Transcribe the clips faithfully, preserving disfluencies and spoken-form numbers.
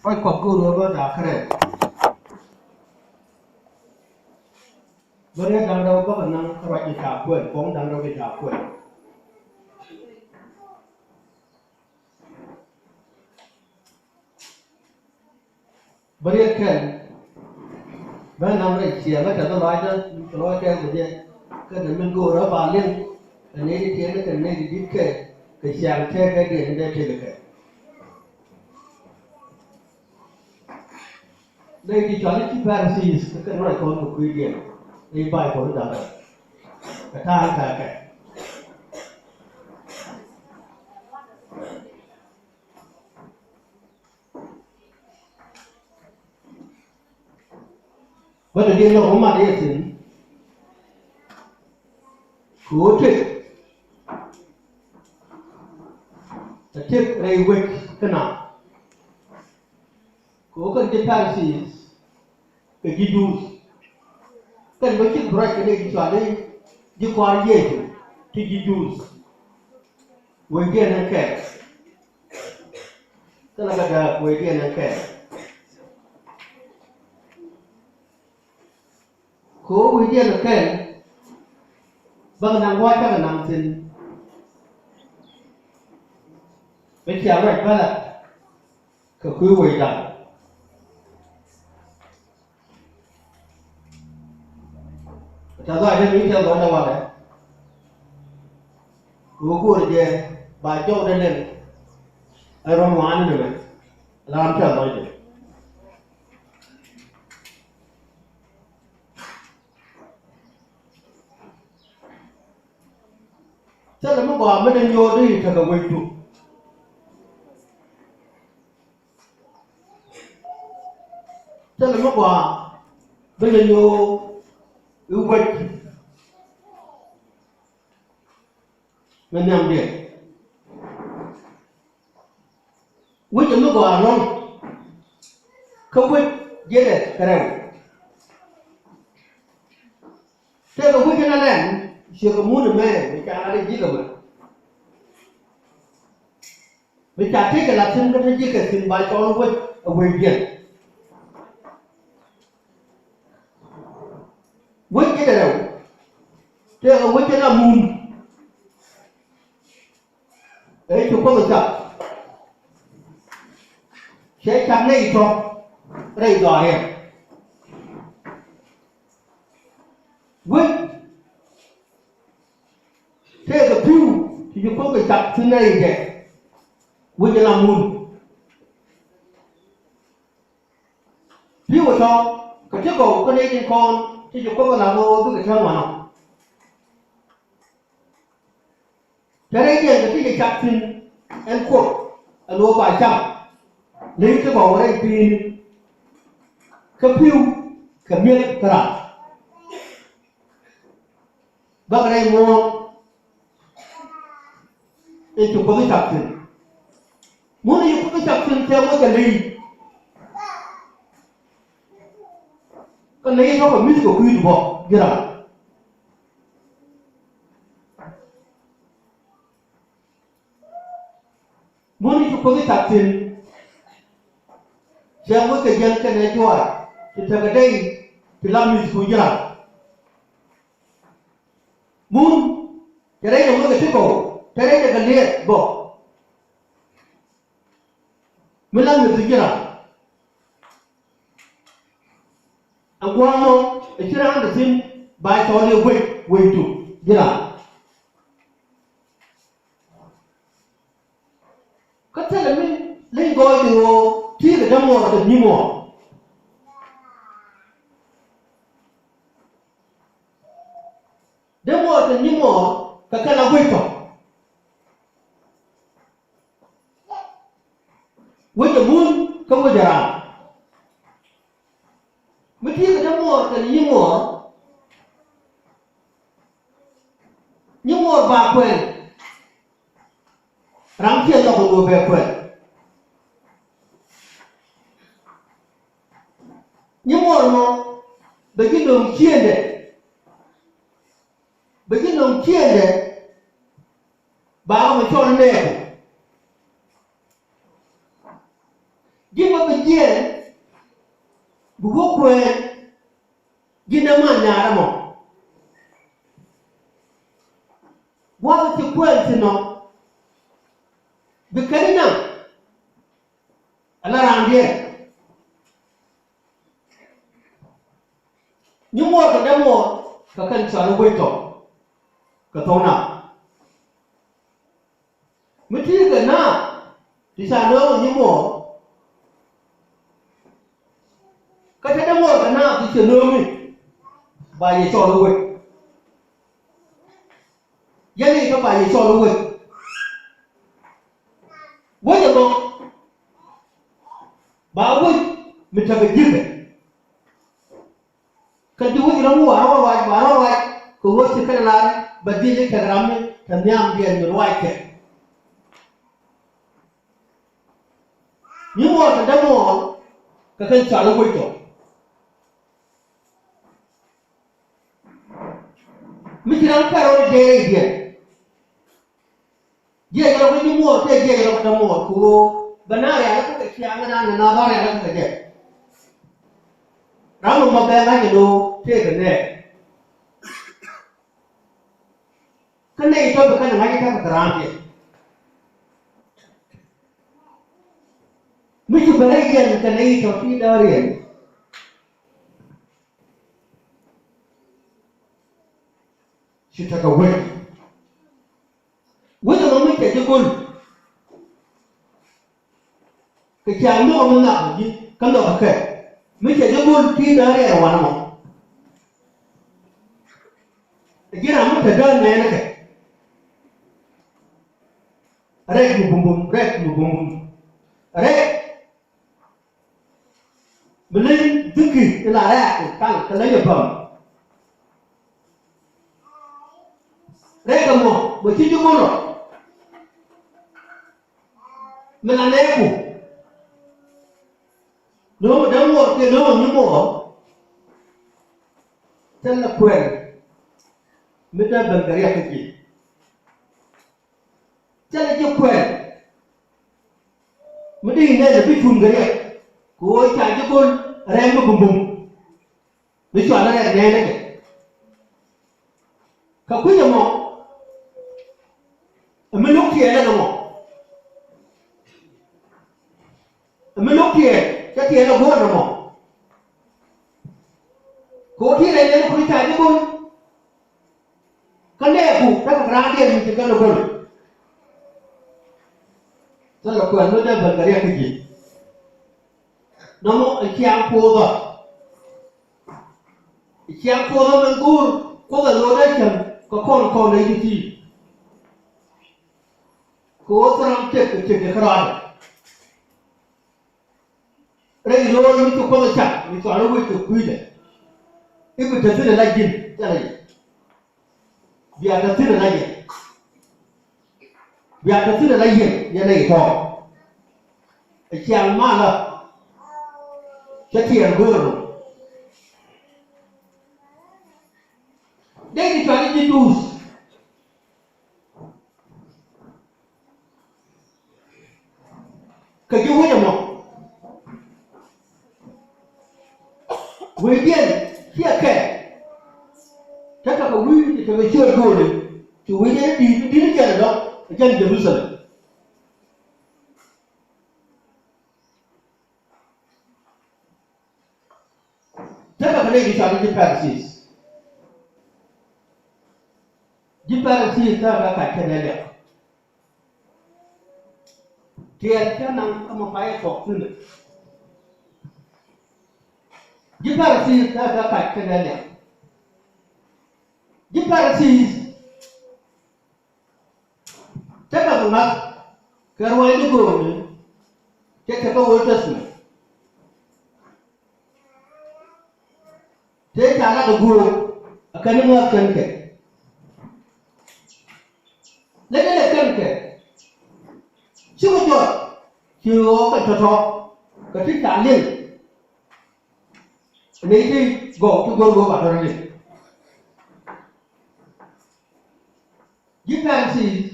Ruac Kuɔth go̱o̱r ɣöö bä da̱a̱k kärɛc. Bä riet da̱ŋ rɛw bä kɛ naŋ kä ruac in ca kuɛn, kuɔŋ da̱ŋ rɛw in ca kuɛn. Bä riet kɛn bä naŋ rɛy ciɛɛŋä tɛth lɔaacdä kɛ lɔc kɛn kɛ jɛ. Kɛn min go̱o̱rä ba liŋ kɛ nɛy ti tiɛɛni kɛ nɛy ti di̱t kɛ kɛ ciaŋ tɛɛkɛ diɛn in dee tëk kɛ. Nɛy ti cɔal i̱ ci Pharisees kɛ kɛn ruac kɔn kɛ kui̱diɛn. Nɛy Baibol da̱ŋ rɛw kɛ ta̱a̱ in tɛɛkɛ. Bä te diɛn ni ɣöö mat yɛ thi̱n kɛ ɣöö tëk, tëk rɛy wec kä na. Kɛ ɣöö kɛn ji̱ Pharisees kɛ ji̱ Juudh, kɛn bä cik bi ruac kɛ nɛy ti cɔal i̱ ji̱ kɔaar Yecu ti ji̱ Juudh. Wecdiɛn ɛn kɛɛl. Thilɛ kɛ dääk, wecdiɛn ɛn kɛɛl. Kɛ ɣöö wecdiɛn ɛn kɛɛl bä kɛ naŋ gua̱a̱th cakɛ naŋ thi̱n. Bä cia ruac bälä kɛ kui̱ wecdan. Tɛ̈th lɔaacdä mi tɛ̈th lɔaacdä walɛ. Kɛ ɣöö go̱o̱rɛ jɛ ba jɔwdɛ lɛl ɛ ruɔ̱n ŋɔaani nɛmɛ. La ram tɛ̈th lɔaacdä. Thilɛ mi gɔaa mi dee nyuɔɔth i̱ tekɛ wecdu. Thilɛ mi gɔaa mi dee nyuɔɔth i̱ wec mi nhiamdiɛn. Wec ɛ mi gɔaa ɛlɔ̱ŋ. Kä wec jiɛtdɛ kɛ rɛw. Tëëkɛ wec ɛn ɛ lɛn ciekɛ mun ɛmɛ mi ca lat ɛ ji̱ kɛ mɛ. Mi ca tëëkɛ la thi̱n kä te ji̱ kɛ thi̱n ba cɔl wec ɛ wecdiɛn. Wec jiɛtdɛ rɛw. Tëëkɛ wec ɛn ɛ mun. Ëë ci Kuoth ɛ cak. Cɛ cak nɛy tɔ̱ rɛy dhɔaariɛn. Wec tëëkɛ pi̱w ti ci Kuoth ɛ cak thi̱n rɛy jɛ. Wec ɛ la mun. Pi̱w ɛ tɔ̱ kɛ ti gɔw kä nɛy tin kɔn ti ci Kuoth ɛ la ɣöö bikɛ tääŋ wanɔ. Te rɛydiɛn kɛ ti cɛ cak thi̱n ɛn Kuoth ɛn ɣöö ba cam. Ley ti gɔw rɛy pi̱i̱ni kä pi̱w kɛ mi̱eth kä ram. Bäkɛ rɛy muɔ̱ɔ̱n in ci Kuoth cak thi̱n. Mun in ci Kuoth cak thi̱n tëë moc kɛ ley. Kä ley tɔ̱ kɛ mi̱th kɛ kui̱du bä ji̱ ram. Mun in ci Kuoth cak thi̱n. Cɛ wek kɛ jiɛn kɛnɛ juaar ti tekɛ dee ti la mi̱th ku ji̱ ram. Mun cɛ rɛy nɔmɔ kɛ ti gɔw, cɛ rɛy nɛ kɛ liɛɛt bä. Mi la mi̱th ku ji̱ ram. Ɛ gua̱a̱th mɔ ɛ ci raan te thi̱n ba cɔl i̱ wec, wecdu ji̱ ram. Kä thilɛ mi leny gɔɔydɛ ɣöö ti̱i̱ kɛ dämuɔɔr kɛ nyimuɔɔr. Dämuɔɔr kɛ nyimuɔɔr kɛ kɛn a guic tɔ̱. Wec ɛ mun kä wec ɛ raan. Mi ti̱i̱ kɛ dämuɔɔr kɛnɛ nyimuɔɔr, nyimuɔɔr ba kuɛn. Ram ciɛ lɔk ɛ ɣöö bɛ kuɛn. Nyimuɔɔr mɔ bɛ ji̱ nöŋ ciëŋdɛ. Bɛ ji̱ nöŋ ciëŋdɛ. Ba ɣä mɛ cɔl nɛɛku. Ji̱ Bi jiɛɛn bi wä kuɛɛn ji̱n däman nyaarä mɔ. Gua̱th ci kuɛɛn thi̱n ɔ bi kɛn naŋ ala raandiɛn. Nyimuɔɔr kɛ dämuɔɔr kɛ kɛn cɔal i̱ wec tɔ̱ kɛ thok nath. Mi ti̱i̱ kɛ naath ti ca nööŋ nyimuɔɔr, kä te dämuɔɔr kɛ naath ti cɛ nööŋ i̱ ba yɛ cɔl i̱ wec. Yɛn i̱ kä ba yɛ cɔl i̱ wec. Wec ɛmɔ ba wec mi tekɛ ji̱kɛ. Kɛn ti wec rɔ ŋuɔ a rɔ ruac ba rɔ ruac kɛ ɣöö ci kɛn lar bɛ dhil i̱ kɛk ram mi te nhiamdiɛn mi ruac kɛ. Nyimuɔɔr kɛ dämuɔɔr kɛ kɛn cɔal i̱ wec tɔ̱. Mi ci ram kɛl rɔ ni dee rɛydiɛn. Jiɛc rɔ kä nyimuɔɔr tëë jiɛc rɔ kä dämuɔɔr kɛ ɣöö bɛ na rial kä kɛ ciaŋ ŋädan ŋä na ba rial kä kɛ jɛ. Ram mɔ mɔ bɛ ŋa̱c ɛn ɣöö tëë kɛ nɛɛk. Kä nɛy tɔ̱ bi kɛn ŋa̱c i̱ ta̱kɛ kɛ raan tëë. Mi ci bɛ rɛy yɛn kɛ nɛy tɔ̱ ti däär yɛn. Ci tekɛ wec. Wec ɛmɔ mi cɛ ji̱ go̱l. Kɛ ca nhɔk mi nhɔk ji̱ kä nhɔk kɛ kɛ mi cɛ ji̱ go̱l ti däär yɛn wanɛ mɔ. Ji̱ ram mi te däär nɛɛni kɛ. Rɛk mi bumbum, rɛk mi bumbum. Rɛk mi leny dhiki ila rɛk kaŋ kɛ leny a päm. Rɛk ɛmɔ mɔ ci ji̱ go̱l rɔ. Mi la nɛɛku. No̱o̱ŋ dämuɔɔr kiɛ no̱o̱ŋ nyimuɔɔr. Thilɛ kuɛl mi dee ben kɛ riɛk kä ji̱. Thilɛ ji̱ kuɛl mi dee inɛn bi cuŋ kɛ riɛk. Kɛ ɣöö ca ji̱ go̱l rɛm mi bumbum. Mi cɔal rɛk nɛɛnɛ kɛ. Kɛ kui̱c ɛmɔ ɛ mi lo̱k tiɛɛl ɛn ɛmɔ. Ɛ mi lo̱k tiɛɛl cɛ tiɛɛl ɛ go̱o̱r ɛn ɛmɔ. Kɛ ɣöö ti rɛy nɛɛnɛ kuni ca ji̱ go̱l. Kä nɛɛku tekɛ kɛ raandiɛn mi ci kɛn ɛ go̱l. Thilɛ kuɛl mi dee ben kɛ riɛk kä ji̱. Nɔmɔ ɛ ciaŋ puɔthä. Ɛ ciaŋ puɔthä min go̱o̱r Kuoth ɛ lo̱o̱dä cäŋ kɛ kɔn kɔn rɛy ti ti. Kɛ ɣöö thil ram tëk kɛ tëk kɛ kärɔaadɛ. Rɛy lo̱o̱r mi ci Kuoth ɛ cak mi cɔal i̱ wec kɛ kui̱dɛ. I̱ bi te thi̱n ɛ la ji̱n thilɛ yɛ. Bia te thi̱n ala yɛn. Bia te thi̱n ala yɛn yɛn a i̱ tɔ̱. Ɛ ciaŋ malä cä tiɛɛr go̱o̱r rɔ. Dee ti cuani ji̱ duus. Kɛ ji̱ wec ɛmɔ. Wecdiɛn ciɛ kɛ. Tekɛ kɛ wi̱i̱ tekɛ ciöt gööli. Ci wecdiɛn di̱i̱t di̱t ni jɛn ɛlɔ ɛ jɛn Jerusalem. Tekɛ kɛ nɛy ti cɔal i̱ ji̱ Pharisees. Ji̱ Pharisees tekɛ kɛ kac kɛnɛ liak. Tiɛɛl cä naŋ kä mɔ payɛ thuɔ̱k thi̱n. Ji̱ Pharisees tekɛ kɛ kac kɛnɛ liak. Ji̱ Pharisees tekɛ kɛ ŋa̱th kɛ ruaacni göökni cɛ tekɛ Old Testament. Tëë ca lat ɛ göök ɛ kɛn ni ŋäth kɛn kɛ. Lek ɛ lɛ kɛn kɛ. Cikɛ jɔt ci ɣɔɔ kɛ tɔ̱tɔ̱ kɛ ti ca liŋ. Nɛy ti gɔw ti go̱r go̱r ba tɔ̱tɔ̱ liŋ. Ji̱ Pharisees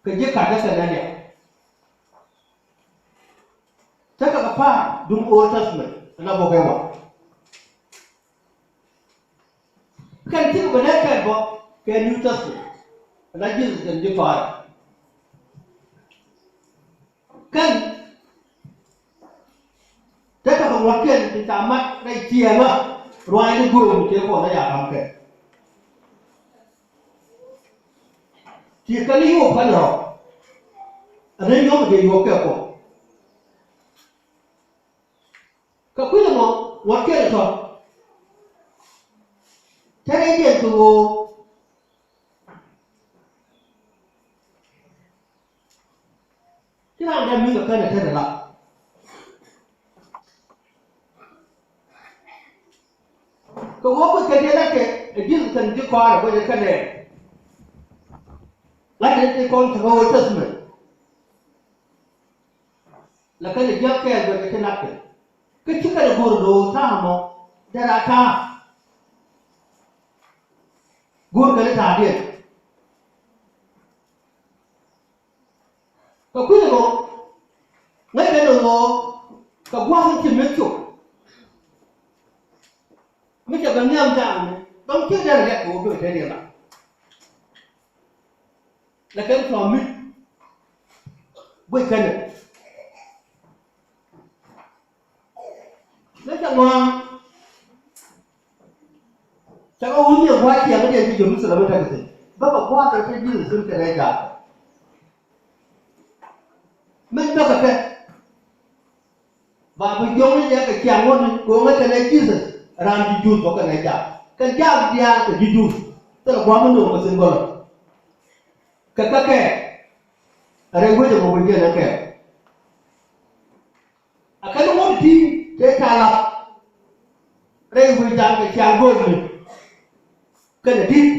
kɛ ji̱ ka̱n kä Samaria. duŋ Old Testament, ɛn a bok ɛ wa. Kɛn cikɛ bɛ nɛ kɛn bɔ kɛ New Testament, ɛn a Jesus kɛn ji̱ kɔaarɛ. Kɛn tekɛ kɛ ŋuɔ̱tkiɛn ti ca mat rɛy ciɛɛŋä ruaacni göök mi tëë kɔn ɛ ca ka̱m kɛn. Ti kɛn i̱ yuɔp kɛn rɔ. Ɛn i̱ nyɔk i̱ dee yuɔp kɛ kɔn. Kɛ kui̱c ɛmɔ ŋuɔ̱tkiɛn ɛ tɔ̱. Te rɛydiɛn kɛ ɣöö ci raan dee mi̱th ɛ kɛn ɛ te rɛ la. Kɛ ɣöö kui̱c kɛ diɛ la kɛ ɛ ji̱th kɛn ji̱ kɔaarɛ bä jɛ kɛn ɛ. La kɛ ti kɔn tekɛ Old Testament. La kɛn ɛ jiäk kɛɛl bɛ kɛ ti lat kɛ. Kä ci kɛn ɛ go̱r lo̱o̱ ta̱a̱ mɔ dee raa ta̱a̱. Go̱r kɛn ɛ ta̱a̱diɛn. Kɛ kui̱c ɛmɔ ŋäc kɛn ɛ ɣöö kɛ gua̱a̱th in ci meth cop. Mi cɛ bɛ nhiam da̱a̱n dɔ̱ŋ ci dee rɛ liak kɛ ɣöö bikɛ te diɛn la. Lɛ kɛn tɔ̱ mi guic kɛn ɛ. Lɛ cɛ ŋɔaŋ. Cɛ kɛ wun ni ɛ gua̱a̱th ciɛŋ diɛn ti Jerusalem in tekɛ thi̱n bä kɛ gua̱a̱th kɛ te Jesus in kɛ rɛy jaak. Min bäkɛ kɛ ba bi jiɔkni jɛ kɛ ciaŋ wä ni go̱o̱ŋä kɛnɛ Jesus. Raan ti Juudh bä kɛnɛ jaak kɛ jaak diaal kɛ ji̱ Juudh. Thilɛ gua̱a̱th mi nööŋ kɛ thi̱n gɔlä kɛ kɛ kɛ. Rɛy wecɛ mɔ wi̱c jɛn ɛ kɛ a kɛn wä ti tëë ca lap. Rɛy wecdan kɛ ciaŋ go̱o̱l ni kɛnɛ di̱t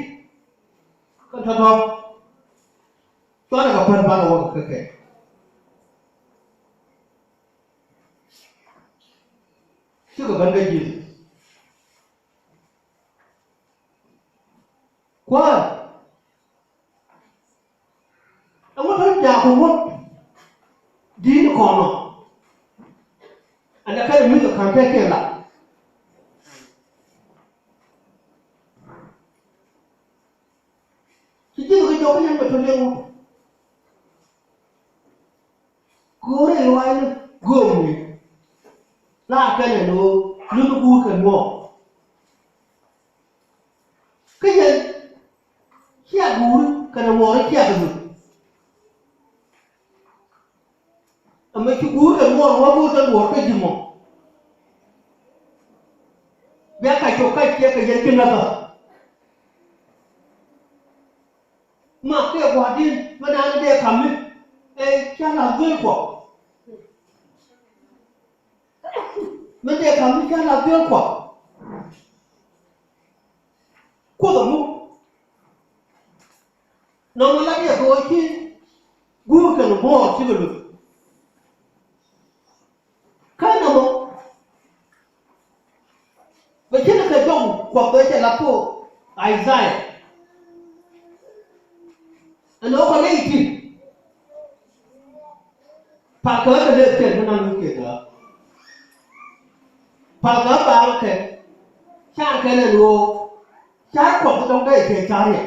kɛn tɔ̱tɔ̱. Cuanɛ kɛ pän banɛ wä kɛ kɛ. Cikɛ bän kä Jesus. Kuäär, ɛŋu tɔ̱ jaak kɛ wä di̱i̱t kɔnɔ? Ɛn ɛ kɛn ɛ mi̱th ɛ ka̱n tɛkiɛn la. Ci ji̱n kɛ jɔk kä yɛn bɛ tɔ̱ liɛŋ wä. Go̱o̱rɛ i̱ wa̱a̱ ni göömni la kɛn ɛn ɣöö luni guur kɛ nuɔɔk. Kä yɛn cia guur kɛnɛ ŋuɔɔri cia kɛ luth. Ɛmɛ ci guur kɛ ŋuɔɔr wä guur kɛ luɔr kä ji̱ mɔ. Bia kac cok kac ciɛ kɛ yɛn ji̱ ŋäthä. Ma kɛ gua̱di̱n mɛ naan dee ka̱m mi ɛ ca la̱th duel kuɔk. Mɛ dee ka̱m mi ca la̱th duel kuɔk. Kuoth ɛmuk. Nɔmɔ la diɛ kɛ ɣöö ci guur kɛn buɔɔr cikɛ luth. Kä nɔmɔ bɛ ci ni kɛ jɔk kuɔth bɛ cɛ la po Isaiah. Ɛn ɣöö kɛ ley ti pal kɛ ɣä kɛ ley kɛn mi nan wi̱i̱ kiɛ kɛ ɣä pal kɛ ɣä baaŋ kɛ. Ca kɛn ɛn ɣöö car kuɔth dɔ̱ŋ dee cɛ car yɛ.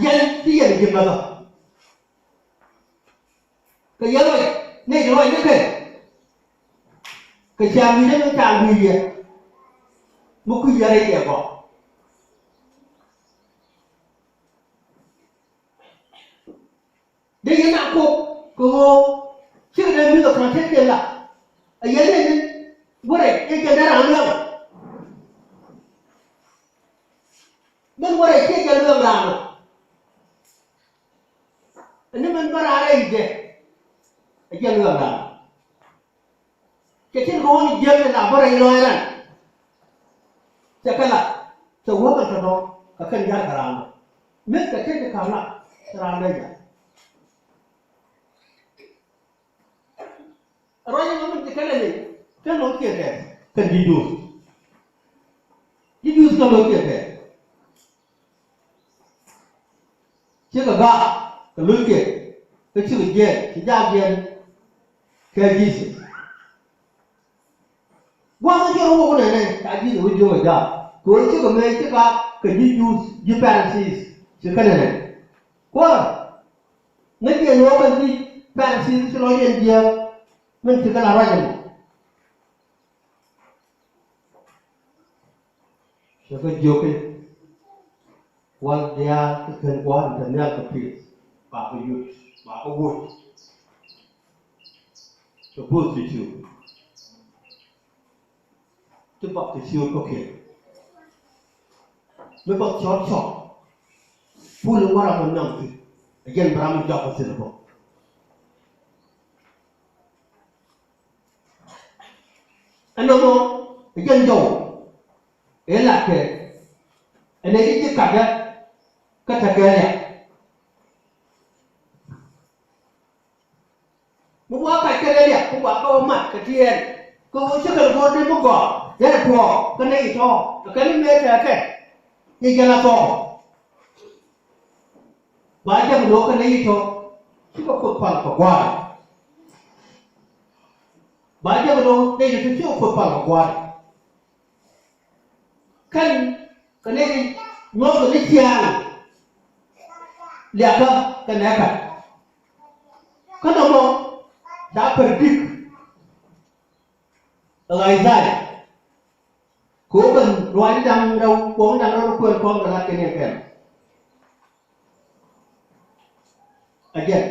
Yɛn ti yɛn ji̱ mäthä kɛ yɛn ruac nɛy ti ruac ni kɛ kɛ ca ŋi̱i̱c ni ca ŋi̱i̱c yɛ mi kui̱ yɛn rɛy yɛ gɔaa. Dee yɛn a kok kɛ ɣöö cikɛ dee mi̱th ɔ ka̱n tetkiɛn la. Ɛ yɛn ni ni wä rɛc ɛ jɛn dee raan luɛŋ. Min wä rɛc ciɛ jɛn luɛŋ raan ɔ. Ɛn ni min bä raan rɛc jɛ ɛ jɛn luɛŋ raan ɔ. Cɛ tin kɔn jiäk in la bä rɛy lɔc ran. Cɛ kɛ la cɛ wä kɛ tɔ̱tɔ̱ kɛ kɛn ya̱r kɛ raan lɔ. Mith kɛ tin ti ka̱n la cɛ raan lɛ ya̱r. Ruac in ɣä min ti kɛn lɛ ni kɛn lɔ kiɛ kɛ kɛn ji̱ Juudh. Ji̱ Juudh kɛn lɔ kiɛ kɛ. Cikɛ gak kɛ lo̱ckiɛn kä cikɛ jiɛɛn, ci jaak jiɛɛn kɛ Jesus. Gua̱th in cɛ rɔ wä wä nɛnɛ ca Jesus wä jiök ɛ jaak kɛ ɣöö cikɛ mëë ci gak kɛ ji̱ Juudh, ji̱ Pharisees ci kɛ nɛnɛ. Kuäär, ŋäc yɛn ɣöö kɛn ji̱ Pharisees ci lɔc yɛn jiääk min ci kɛ la ruac ɛmɔ. Cɛ kɛ jiök i̱ wal diaal ti kän kua̱r in te nhial kɛ pi̱i̱th, ba kɛ yut, ba kɛ wuc. Cɛ puɔth ti ciök, ti bak ti ciök kɔ̱kiɛn. Mi bak cɔl cɔl pul in wä ram in naŋ thi̱n, ɛ jɛn bi ram in jɔak kɛ thi̱n bä. Ɛn nɔmɔ ɛ jɛn jɔw ëë latkɛ ɛ nɛ ji̱ ji̱ ka̱kɛ kä tekɛ riak. Mi wa kac kɛn ɛ riak, mi wa kä wä mat kɛ tiɛɛl kɛ ɣöö ci kɛn go̱o̱r ni mi gɔaa yɛn ɛ tuɔɔk kä nɛy tɔ̱ ɛ kɛn mi mëë tɛ̈ɛ̈kɛ. Ni jɛn a thɔɔk. Ba jɛ mi lo̱k kä nɛy tɔ̱ cikɛ Kuoth pal kɛ gua̱a̱r. Ba jɛ mi lo̱k nɛy tɔ̱ cikɛ Kuoth pal kɛ gua̱a̱r. Kɛn kɛ nɛy ti nyuɔ̱th kɛ ni ciaŋ liakä kɛ nɛɛkä. Kä nɔmɔ ca predict ɛ Isaiah. Kɛ ɣöö ben ruaacni da̱ŋ rɛw, kuɔŋni da̱ŋ rɛw ni kuël kɔn kɛ la̱t kɛ ni kɛn. Ɛ jɛn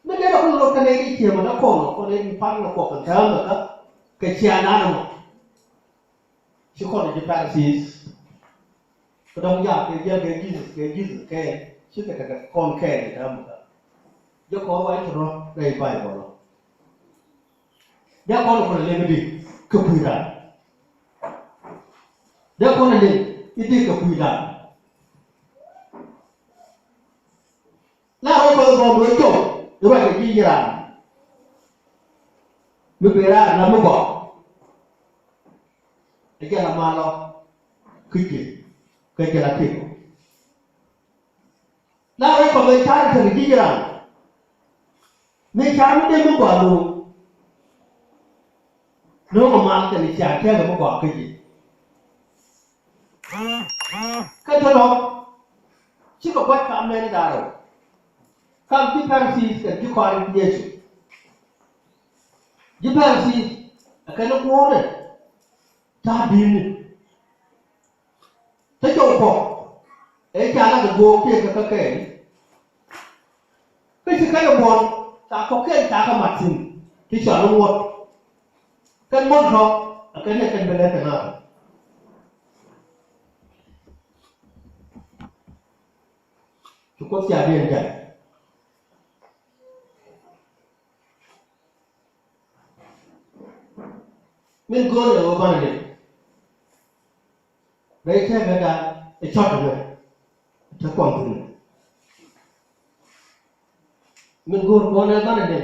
mi dee rɔ kä lot kä nɛy ti ciëmä kä kɔn ɔ kɔn in pa̱n ni kuɔk kɛ täämɛ kä kɛ ciaŋdan ɛmɔ. Ci kɔn ji̱ Pharisees. Kä dɔ̱ŋ jaak kɛ jiäk kɛ Jesus, kɛ Jesus kɛ ci kɛ tekɛ kɔn kɛ ni täämɛ kä. Jɛ kɔn ruac tɔ̱tɔ̱ rɛy Baibol ɔ. Dee kɔn kɔn lɛ mi di kɛ kui̱dan. Dee kɔn lɛ mi di kɛ kui̱dan. La rɔ kɔn kɔn do̱ cɔw i̱ ruac kɛ ji̱ Iran. Mi ben raan la mi gɔaa. Ɛ jɛn la mal ɔ kä ji̱ kä jɛn la tëk. La rɛy kɔmɛ car kɛn ji̱ Iran. Mi car mi dee mi gɔaa lo̱o̱. Lo̱o̱ kɛ mal kɛn car tɛkɛ mi gɔaa kä ji̱. Kä tɔ̱tɔ̱ cikɛ gua̱c kam nɛn i̱ da̱rɛ wä kam ji̱ Pharisees kɛn ji̱ kɔaar in Yecu. Ji̱ Pharisees ɛ kɛn i̱ kuɔ̱ɔ̱nɛ ta̱a̱ di̱i̱ni. Te jɔw kɔ ëë ca lat ɛ go̱o̱k tëëk kä kɛɛl. Kä ci kɛn ɛ buɔ̱n ca kɔ̱kiɛn ca kɛ mat thi̱n ti cɔal i̱ ŋuɔ̱t. Kɛn ŋuɔ̱t tɔ̱ ɛ kɛn ɛ kɛn bɛ lɛr kɛ naath. Ci Kuoth ca diɛn jal. Min go̱o̱r ɛ ɣöö banɛ liŋ. Rɛy tɛmɛ dan ɛ cɔt ɛmɛ te kuɔn thi̱n. Min go̱o̱r kɔn ɛ banɛ liŋ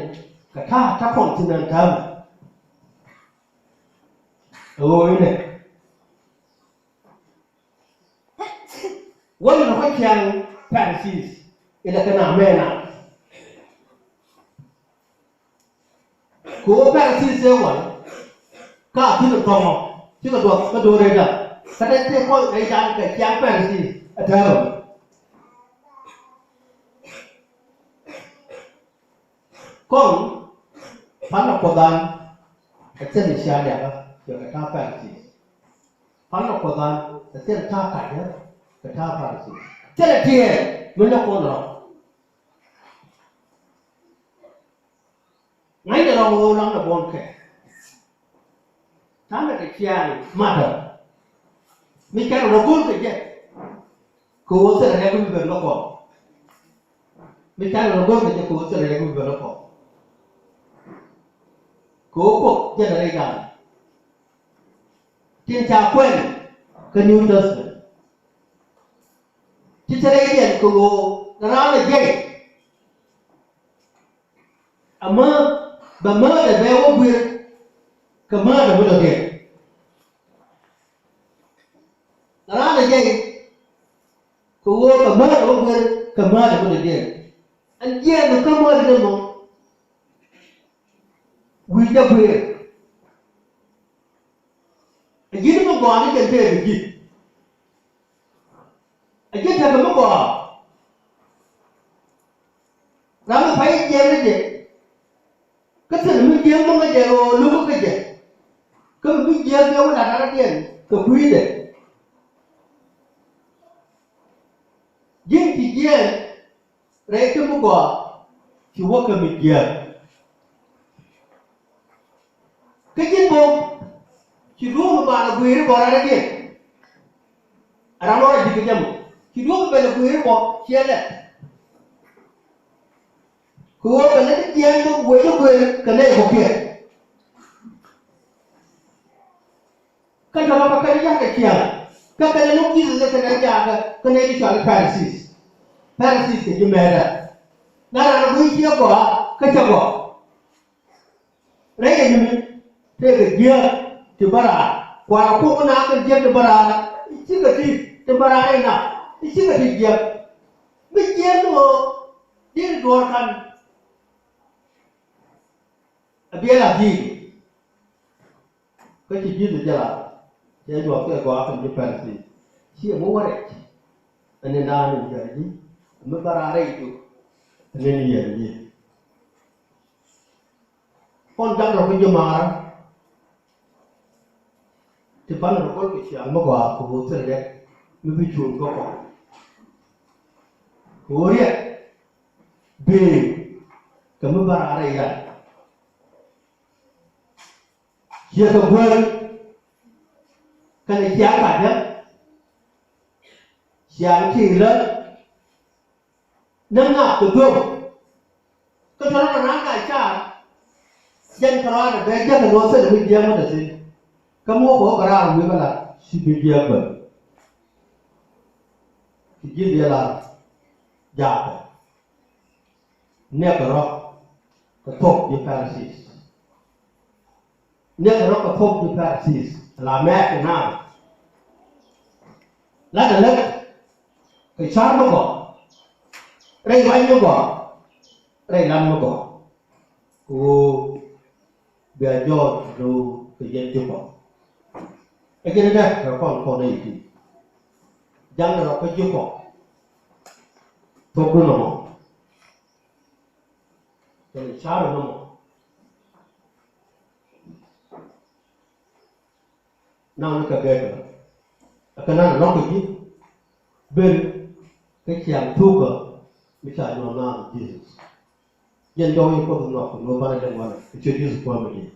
kɛ ta̱a̱ ta̱a̱ kuɔn thi̱n ɛn täämɛ. Ɛ ɣöö inɛ wä mi lɔ̱k kä ciaŋ Pharisees inɛ kɛ na mɛna. Kɛ ɣöö Pharisees ëë wal ka a thi̱n ɛ thɔŋɔ cikɛ duɔth kä do̱r ëëda. Kä te tëë kɔn ɛ yan kɛ ciaŋ Pharisees ɛ tɛ̈r ɔ. Kɔn pan ɛ Kuɔth an ɛ thil ɛ cia liakä kɛ kɛ ta̱a̱ Pharisees. Pan ɛ Kuɔth an ɛ thil ta̱a̱ kacä kɛ ta̱a̱ Pharisees. Thil ɛ tiɛɛl mi lɛ kɔn rɔ. Ŋa̱cnɛ rɔ̱ŋ ɣöö laŋnɛ buɔ̱n kɛ ta̱a̱nɛ kɛ ciaaŋ matdä. Mi canɛ rɔ go̱r kɛ jɛ kɛ ɣöö thilɛ rɛk mi ben kä kɔn. Mi canɛ rɔ go̱r kɛ jɛ kɛ ɣöö thilɛ rɛk mi ben kä kɔn. Kɛ ɣöö Kuoth jɛn rɛy da̱a̱n tin ca kuɛn kä New Testament. Ti te rɛydiɛn kɛ ɣöö raan ɛ jiɛc. Amäth bɛ määthdɛ bɛ wä guir kɛ määthdɛ mi dɔ̱diɛn. Raan ɛ jiɛc kɛ ɣöö bɛ määthdɛ wä guir kɛ Kä määtdɛ mi dɔ̱diɛn. Ɛn jiɛɛn kä määtdɛ ni mɔ. Wi̱i̱ jɛ guëër. A ji̱n mi gɔaa ni jɛn tëë kɛ ji̱. A ji̱n tekɛ mi gɔaa. Ram mi pay jiɛɛn ni jɛ. Kä thil mi jiääk mi ŋäc jɛ ɣöö lo̱k kä jɛ. Kä mi bi jiääk jɛ wä lat rɔ̱diɛn kɛ kui̱dɛ. Ji̱n ci jiɛɛn rɛy ti mi gɔaa ci wä kä mi jiääk. Kä ji̱n bä ci duɔ̱ɔ̱p mi ba lɛ gui̱i̱r i̱ bä rɔ̱diɛn. Ram rɔ ji̱ kɛ jɛ mɔ ci duɔ̱ɔ̱p mi bɛ lɛ gui̱i̱r i̱ bä ciɛ lɛ. Kɛ ɣöö kɛ lät jiɛɛn bä wee ni guëër kɛ nɛy kɔ̱kiɛn. Kä tɔ̱ kä kɛn ja̱a̱kɛ ciaŋ kä kɛn ni Ji̱thɛ kɛn ja̱a̱kɛ kɛn ni cɔal i̱ Pharisees. Pharisees kɛ ji̱ mɛɛtdä. Na ran a gui̱i̱ ciɛ gɔaa kä cɛ gɔaa. Rɛy kɛ nyimi tëëkɛ jiääk ti bä raar. Kua̱r a kuɔk na kɛn jiääk ti bä raar. I̱ cikɛ ti ti bä raar ina i̱ cikɛ ti jiääk. Mi jiääk ni ɣöö di̱t duɔ̱ɔ̱r ka̱n. A biɛl a ji̱. Kä ci Ji̱thɛ jɛ lar cɛ juɔth kɛ gɔaa kɛn ji̱ Pharisees. Ciɛ mi wä rɛc. Ɛn ni naan in yɛr ji̱ mi bä raar rɛy juk. Ɛn ni yɛr ji̱. Kɔn ja̱ŋ rɔ kä ji̱ maarä. Ti banɛ rɔ gɔl kɛ ciaŋ mi gɔaa kɛ ɣöö thilɛ dɛ mi bi cuɔ̱ɔ̱ŋ kä kɔn. Kɛ ɣöö riɛk bëë kɛ mi bä raar rɛy ran. Ciɛ kɛ guer kɛnɛ ciaŋ kacä. Ciaŋ ti lä näŋ na kɛ guer. Kä tɔ̱ rɔ na ran ka car. Jɛn kɛ rɔaadɛ bɛ jɛ kɛ nuɔth thilɛ mi jiɛmä dɛ thi̱n. Kä muɔk kɛ wä kɛ raar wi̱i̱ kä la ci bi jiɛk bä. Ci ji̱ diɛ la jaakɛ. Niɛkɛ rɔ kɛ thok ji̱ Pharisees. Niɛkɛ rɔ kɛ thok ji̱ Pharisees la mɛɛt kɛ naath. La̱tdɛ lät kɛ ca̱r mi gɔaa. Rɛy ruac mi gɔaa. Rɛy lat mi gɔaa. Kɛ ɣöö bia jɔɔc lo̱o̱ kɛ jɛn ji̱ kɔ. Ɛ jɛn dɛ kɛ kɔn kɔn rɛy ti. Ja̱ŋ rɔ kä ji̱ kɔ. Thokdu nɔmɔ. Kɛnɛ ca̱r nɔmɔ. Naŋ ni kɛ gɛɛkɛ ɛ kɛ naŋ lɔ̱ŋ kɛ ji̱ ben kä ciaŋ thukä mi ca nyuɔ̱n naath Jesus. Jɛn jɔw yi Kuoth nhɔk kɛ lo̱ banɛ lɛŋ wanɛ kɛ ciöt Jesus Kuɔth mi ji̱.